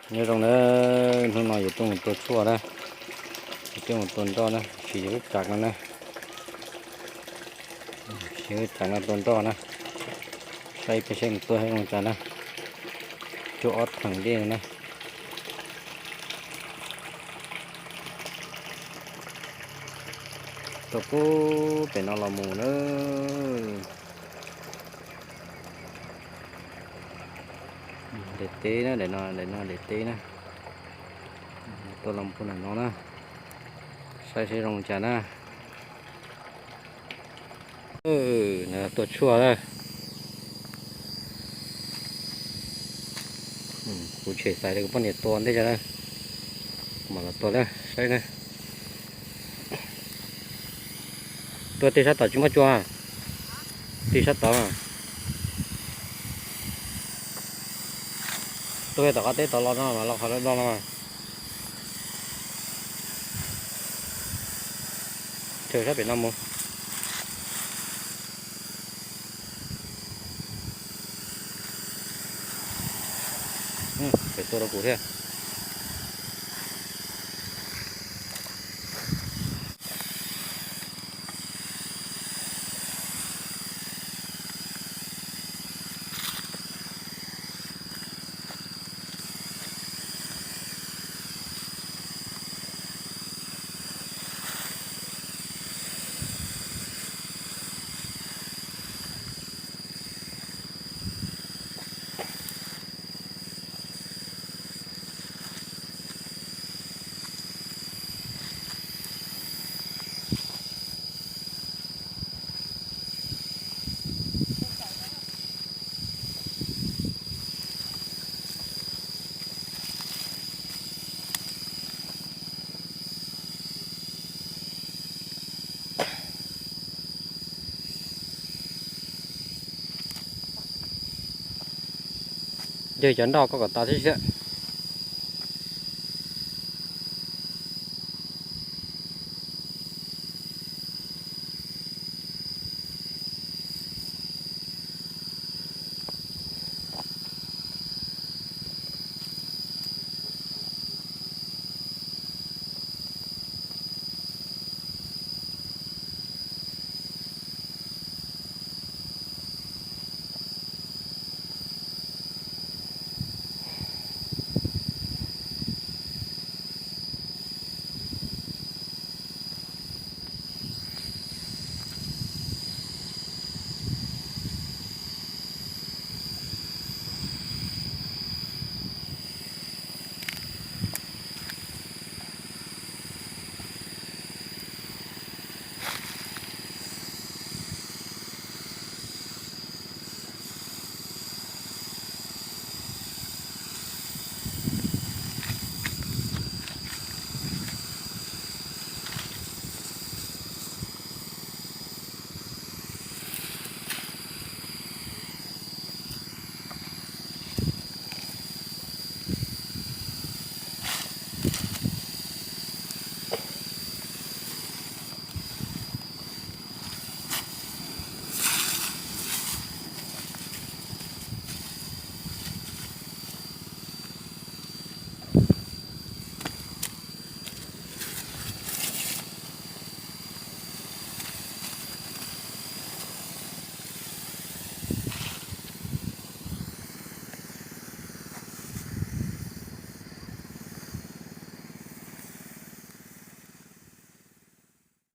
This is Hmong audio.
Nyob zoo na, hnub no yuav tuaj mus tua tshuaj na, yuav tuaj mus tua nroj na, siv lub tsam no na, siv lub tsam no tua nroj na, saib peb saib mus tua zoo cas na, cuaj ob theem dej na. Tuaj pub pem no los mus na. Daim teb na, daim no, daim no daim teb na. Tuaj los pub ntawm no na, saib seb zoo cas na. Tua tshuaj na. Kuv tshem xaiv rau kuv poj niam tua ntej tso na, kuv mam los tua na, saib na. Tua tej sab tod tsis muaj cua, tej sab tod. Tua tom qab teb tod los no mas los qhov do no mas. Chaws sab pem no mus. Tseem tua rau kuv thiab. Yog cov nroj koj kom tas tib si.